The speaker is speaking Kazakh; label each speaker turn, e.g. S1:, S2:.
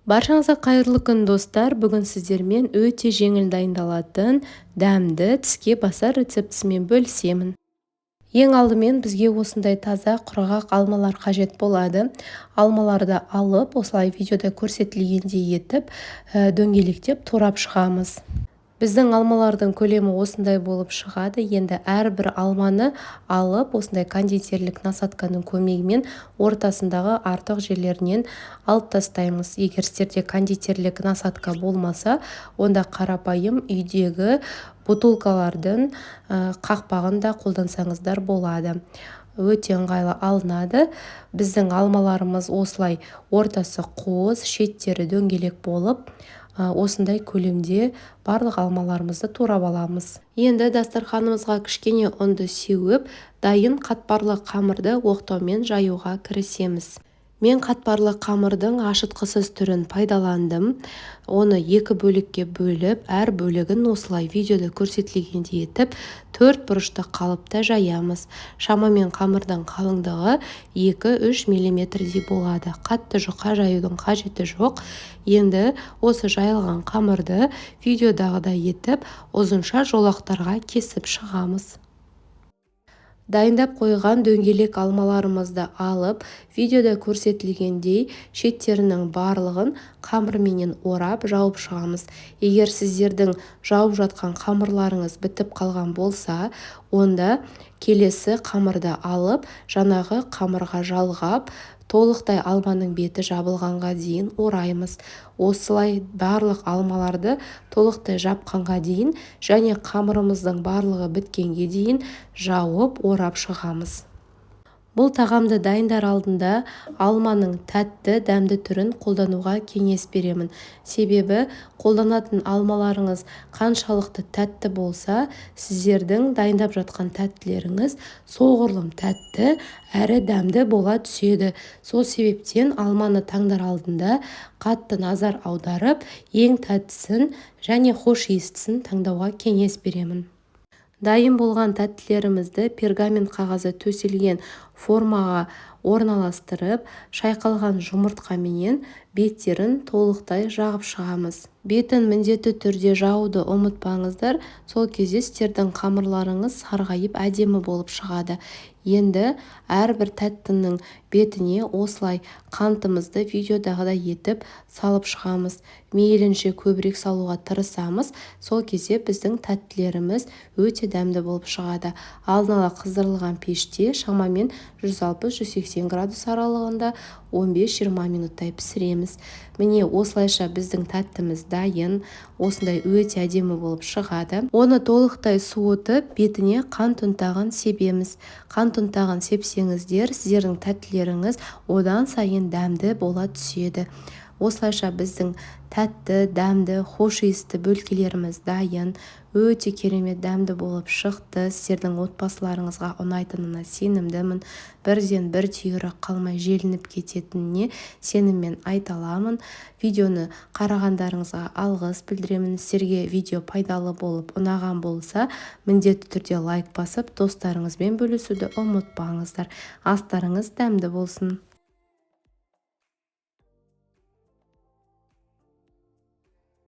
S1: Баршаңызға қайырлы күн, достар! Бүгін сіздермен өте жеңіл дайындалатын дәмді тіске басар рецептісімен бөлісемін. Ең алдымен бізге осындай таза құрғақ алмалар қажет болады. Алмаларды алып, осылай видеода көрсетілгендей етіп дөңгелектеп турап шығамыз. Біздің алмалардың көлемі осындай болып шығады. Енді әрбір алманы алып, осындай кондитерлік насадканың көмегімен ортасындағы артық жерлерінен алып тастаймыз. Егер сіздерде кондитерлік насадка болмаса, онда қарапайым үйдегі бутылкалардың қақпағын да қолдансаңыздар болады, өте ыңғайлы алынады. Біздің алмаларымыз осылай ортасы қуыс, шеттері дөңгелек болып, осындай көлемде барлық алмаларымызды турап аламыз. Енді дастарханымызға кішкене ұнды сеуіп, дайын қатпарлы қамырды оқтаумен жаюға кірісеміз. Мен қатпарлы қамырдың ашытқысыз түрін пайдаландым. Оны екі бөлікке бөліп, әр бөлігін осылай видеода көрсетілгендей етіп төрт бұрышты қалыпта жаямыз. Шамамен қамырдың қалыңдығы 2-3 миллиметрдей болады, қатты жұқа жаюдың қажеті жоқ. Енді осы жайылған қамырды видеодағыдай етіп ұзынша жолақтарға кесіп шығамыз. Дайындап қойған дөңгелек алмаларымызды алып, видеода көрсетілгендей шеттерінің барлығын қамырменен орап, жауып шығамыз. Егер сіздердің жауып жатқан қамырларыңыз бітіп қалған болса, онда келесі қамырды алып, жаңағы қамырға жалғап, толықтай алманың беті жабылғанға дейін ораймыз. Осылай барлық алмаларды толықтай жапқанға дейін және қамырымыздың барлығы біткенге дейін жауып, орап шығамыз. Бұл тағамды дайындар алдында алманың тәтті, дәмді түрін қолдануға кеңес беремін. Себебі қолданатын алмаларыңыз қаншалықты тәтті болса, сіздердің дайындап жатқан тәттілеріңіз соғұрлым тәтті әрі дәмді бола түседі. Сол себептен алманы таңдар алдында қатты назар аударып, ең тәттісін және хош иістісін таңдауға кеңес беремін. Дайын болған тәттілерімізді пергамент қағазы төселген формаға орналастырып, шайқалған жұмыртқаменен беттерін толықтай жағып шығамыз. Бетін міндетті түрде жағуды ұмытпаңыздар, сол кезде сіздердің қамырларыңыз сарғайып, әдемі болып шығады. Енді әрбір тәттінің бетіне осылай қантымызды видеодағыдай етіп салып шығамыз. Мейлінше көбірек салуға тырысамыз, сол кезде біздің тәттілеріміз өте дәмді болып шығады. Алдын ала қыздырылған пеште шамамен 160-180 градус аралығында 15-20 минуттай пісіреміз. Міне, осылайша біздің тәттіміз дайын, осындай өте әдемі болып шығады. Оны толықтай суытып, бетіне қант ұнтағын себеміз. Қант ұнтағын сепсеңіздер, сіздердің тәттілеріңіз одан сайын дәмді бола түседі. Осылайша біздің тәтті, дәмді, хош иісті бөлкелеріміз дайын, өте керемет дәмді болып шықты. Сіздердің отбасыларыңызға ұнайтынына сенімдімін. Бірден бір түйірі қалмай желініп кететініне сеніммен айта аламын. Видеоны қарағандарыңызға алғыс білдіремін. Сіздерге видео пайдалы болып, ұнаған болса, міндетті түрде лайк басып, достарыңызбен бөлісуді ұмытпаңыздар. Астарыңыз дәмді болсын!